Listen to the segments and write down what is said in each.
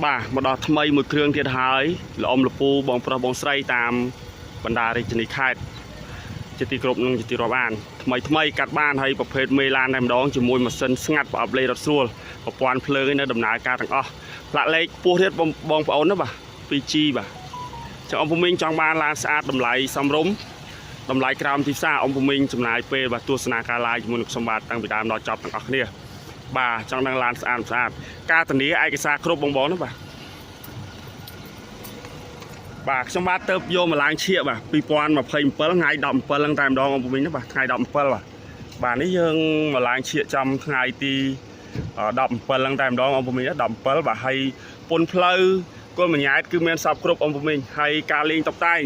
បាទមកដល់ថ្មីមួយគ្រឿងទៀតហើយល្អំលពូបងប្រុសបងស្រីតាមបណ្ដារាជធានីខេត្តជាទីគ្រប់និងជាទីរាប់អានថ្មីថ្មីកាត់បានហើយប្រភេទមេឡានតែម្ដងជាមួយម៉ាស៊ីនស្ងាត់ប្រអប់លេខរត់ស្រួលប្រព័ន្ធភ្លើងឯនៅដំណើរការទាំងអស់ផ្លាកលេខពោះទៀតបងបងប្អូនណាបាទ 2G បាទចង់អ៊ំពូមីងចង់បានឡានស្អាតតម្លៃសមរម្យតម្លៃក្រោមទីផ្សារអ៊ំពូមីងចំណាយពេលបាទទស្សនាការ live ជាមួយនឹងខ្ញុំបាទតាំងពីដើមដល់ចប់ទាំងអស់គ្នាបាទចង់ដឹងឡានស្អាតស្អាតការធានាឯកសារគ្រប់បងបងណាបាទបាទខ្ញុំបាទទៅយកមកឡើងឈៀកបាទ2027ថ្ងៃ17ហ្នឹងតែម្ដងអ៊ំពូមីងណាបាទថ្ងៃ17បាទបាទនេះយើងមកឡើងឈៀកចំថ្ងៃទី17ហ្នឹងតែម្ដងអ៊ំពូមីងណា17បាទហើយពុនផ្លូវគល់មញ៉ែតគឺមានសពគ្រប់អ៊ំពូមីងហើយការលេងតុបតែង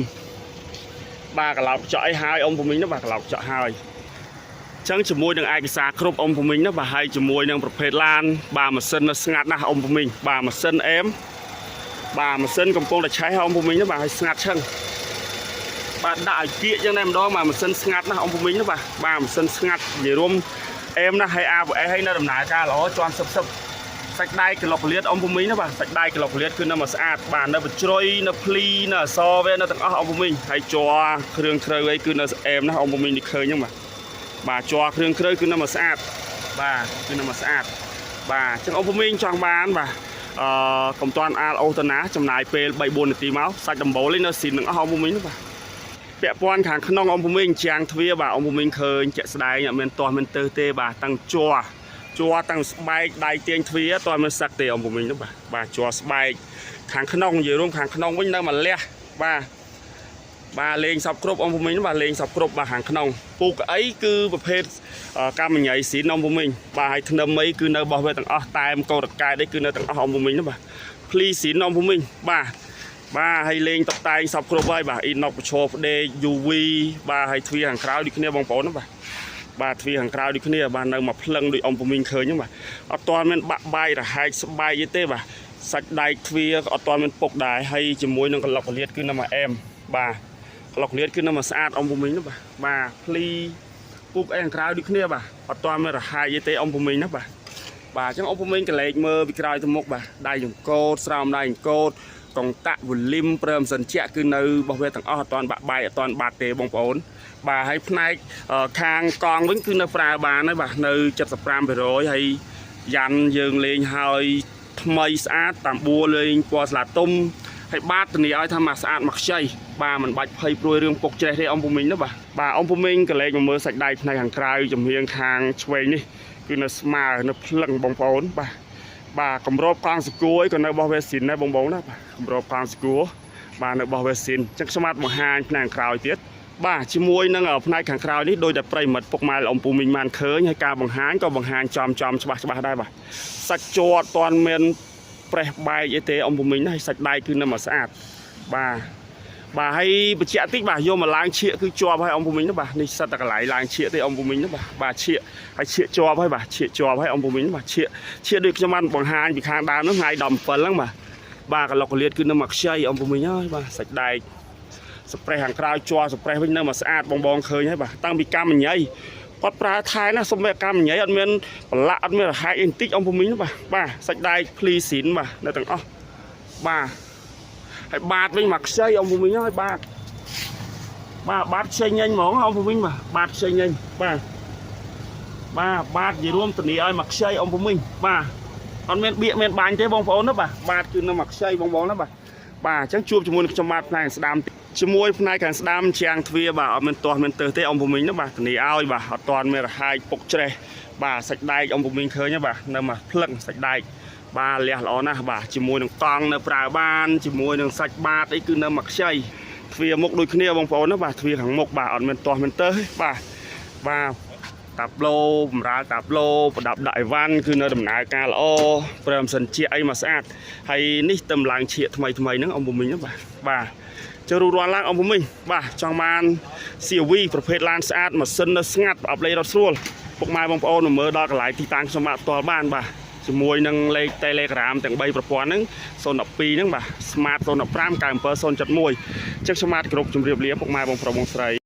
បាទកឡោកចក់អីហើយអ៊ំពូមីងណាបាទកឡោកចក់ហើយចឹងជាមួយនឹងឯកសារគ្រប់អ៊ំពូមីងណាបាទហើយជាមួយនឹងប្រភេទឡានបាទម៉ាស៊ីននៅស្ងាត់ណាស់អ៊ំពូមីងបាទម៉ាស៊ីនអេមបាទម៉ាស៊ីនកំពុងតែឆេះអ៊ំពូមីងណាបាទហើយស្ងាត់ឈឹងបាទដាក់ឲ្យគៀកចឹងតែម្ដងបាទម៉ាស៊ីនស្ងាត់ណាស់អ៊ំពូមីងណាបាទបាទម៉ាស៊ីនស្ងាត់និយាយរួមអេមណាស់ហើយ ABS ហើយនៅដំណើរការល្អជាន់សឹបសឹបសាច់ដែកក្លុកលៀតអ៊ំពូមីងណាបាទសាច់ដែកក្លុកលៀតគឺនៅមកស្អាតបាទនៅបញ្ជ្រុយនៅភ្លីនៅអសវានៅទាំងអស់អ៊ំពូមីងហើយជ័រគ្រឿងគ្រូអីគឺនៅអេមណាស់អ៊ំពូមីងនេះឃើញហ្នឹងបាទបាទជ័រគ្រឿងគ្រូគឺនៅមកស្អាតបាទគឺនៅមកស្អាតបាទអញ្ចឹងអ៊ំពូមីងចង់បានបាទអឺកុំតាន់អាលអូសទៅណាចំណាយពេល3 4នាទីមកសាច់ដំបូលនេះនៅស៊ីនទាំងអស់អ៊ំពូមីងណាបាទពាក់ព័ន្ធខាងក្នុងអ៊ំពូមីងជាងទ្វារបាទអ៊ំពូមីងឃើញជាក់ស្ដែងអត់មានទាស់មានទើសទេបាទតាំងជ័រជ័រតាំងស្បែកដៃទាញទ្វារតើមានសឹកទេអ៊ំពូមីងនោះបាទបាទជ័រស្បែកខាងក្នុងនិយាយរួមខាងក្នុងវិញនៅមួយលះបាទបាទលេងសពគ្រប់អ៊ំពូមីងបាទលេងសពគ្រប់បាទខាងក្នុងពូកអីគឺប្រភេទកម្មញ៉ៃស៊ីនអ៊ំពូមីងបាទហើយធ្នឹមអីគឺនៅបោះវាទាំងអស់តែមកោតកែតអីគឺនៅទាំងអស់អ៊ំពូមីងនោះបាទភ្លីស៊ីនអ៊ំពូមីងបាទបាទហើយលេងតុបតែងសពគ្រប់ហើយបាទអ៊ីណុកប្រឈរផ្ដេក UV បាទហើយទ្វារខាងក្រៅដូចគ្នាបងប្អូនណាបាទបាទទ្វារខាងក្រៅដូចគ្នាបាទនៅមកភ្លឹងដូចអ៊ំពូមីងឃើញហ្នឹងបាទអត់ទាន់មានបាក់បាយរហែកស្បែកអីទេបាទសាច់ដែកទ្វារក៏អត់ទាន់មានពុកដែរហើយជាមួយនឹងកឡុកកលៀតគឺនៅមកអែមបាទកឡុកកលៀតគឺនៅមកស្អាតអ៊ំពូមីងណាបាទបាទភ្លីពុកអីខាងក្រៅដូចគ្នាបាទអត់ទាន់មានរហែកអីទេអ៊ំពូមីងណាបាទបាទអញ្ចឹងអ៊ំពូមីងកលេចមើលពីក្រោយទៅមុខបាទដៃចង្កូតស្រោមដៃចង្កូតកងតាក់វលីមព្រមសិនជាគឺនៅរបស់វាទាំងអស់អត់ទាន់បាក់បាយអត់ទាន់បាត់ទេបងប្អូនបាទហើយផ្នែកខាងកង់វិញគឺនៅប្រើបានហើយបាទនៅ75%ហើយយ៉ាន់យើងលេងហើយថ្មីស្អាតតាមបួរលេងពណ៌ស្លាទុំហើយបាតធានាឲ្យថាមកស្អាតមកខ្ចីបាទមិនបាច់ភ័យព្រួយរឿងពុកច្រេះទេអ៊ំពូមីងណាបាទបាទអ៊ំពូមីងក៏លេខមកមើលសាច់ដៃផ្នែកខាងក្រៅចំហៀងខាងឆ្វេងនេះគឺនៅស្មើនៅភ្លឹងបងប្អូនបាទបាទកម្របកង់សគួយក៏នៅបោះវេស៊ីនដែរបងប្អូនណាបាទកម្របកង់សគួរបាទនៅបោះវេស៊ីនអញ្ចឹងខ្ញុំបាទបង្ហាញផ្នែកខាងក្រោយទៀតបាទជាមួយនឹងផ្នែកខាងក្រោយនេះដោយតែប្រិមិត្តពុកម៉ែអ៊ំពូមីងបានឃើញហើយការបង្ហាញក៏បង្ហាញចំចំច្បាស់ច្បាស់ដែរបាទសាច់ជ័រអត់ទាន់មានប្រេះបែកអីទេអ៊ំពូមីងណាហើយសាច់ដែកគឺនៅមកស្អាតបាទបាទហើយបញ្ជាក់តិចបាទយកមកឡើងឈៀកគឺជាប់ហើយអ៊ំពូមីងណាបាទនេះសិតតែកន្លែងឡើងឈៀកទេអ៊ំពូមីងណាបាទបាទឈៀកហើយឈៀកជាប់ហើយបាទឈៀកជាប់ហើយអ៊ំពូមីងបាទឈៀកឈៀកដូចខ្ញុំបានបង្ហាញពីខាងដើមហ្នឹងថ្ងៃ17ហ្នឹងបាទបាទកឡុកកលៀតគឺនៅមកខ្ចីអ៊ំពូមីងហើយបាទសាច់ដែកសប្រេះខាងក្រោយជាប់សប្រេះវិញនៅមកស្អាតបងបងឃើញហើយបាទតាំងពីកម្មញ៉ៃគាត់ប្រើថែណាសុំតែកម្មញ៉ៃអត់មានប្រឡាក់អត់មានរហែកអីបន្តិចអ៊ំពូមីងបាទបាទសាច់ដែកភ្លីស៊ីនបាទនៅទាំងអស់បាទហើយបាតវិញមកខ្ចីអ៊ំពូមីងហើយបាតបាទបាតខ្ចីញញហ្មងអ៊ំពូមីងបាទបាតខ្ចីញញបាទបាទបាតនិយាយរួមធានាឲ្យមកខ្ចីអ៊ំពូមីងបាទអត់មានបៀកមានបាញ់ទេបងប្អូនណាបាទបាតគឺនៅមកខ្ចីបងប្អូនណាបាទបាទអញ្ចឹងជួបជាមួយនឹងខ្ញុំបាទផ្នែកស្ដាំជាមួយផ្នែកខាងស្ដាំជាងទ្វារបាទអត់មានទាស់មានទើសទេអ៊ំពូមីងណាបាទធានាឲ្យបាទអត់ទាន់មានរហែកពុកច្រេះបាទសាច់ដែកអ៊ំពូមីងឃើញទេបាទនៅមកភ្លឹងសាច់ដែកបាទលះល្អណាស់បាទជាមួយនឹងកង់នៅប្រើបានជាមួយនឹងសាច់បាតអីគឺនៅមកខ្ចីទ្វារមុខដូចគ្នាបងប្អូនណាបាទទ្វារខាងមុខបាទអត់មានទាស់មានទើសទេបាទបាទតាប្លូបំរើតាប្លូប្រដាប់ដាក់អីវ៉ាន់គឺនៅដំណើរការល្អព្រមសិនជាអីមកស្អាតហើយនេះទៅឡើងឈៀកថ្មីថ្មីហ្នឹងអ៊ំពូមីងណាបាទបាទចូលរួចរាល់ឡើងអ៊ំពូមីងបាទចង់បាន CRV ប្រភេទឡានស្អាតម៉ាស៊ីននៅស្ងាត់ប្រអប់លេខរត់ស្រួលពុកម៉ែបងប្អូនមកមើលដល់កន្លែងទីតាំងខ្ញុំបាទផ្ទាល់បានបាទជាមួយនឹងលេខ Telegram ទាំង3ប្រព័ន្ធហ្នឹង012ហ្នឹងបាទ Smart 015 97 071អញ្ចឹងខ្ញុំបាទគ្រប់ជម្រាបលាពុកម៉ែបងប្រុសបងស្រី។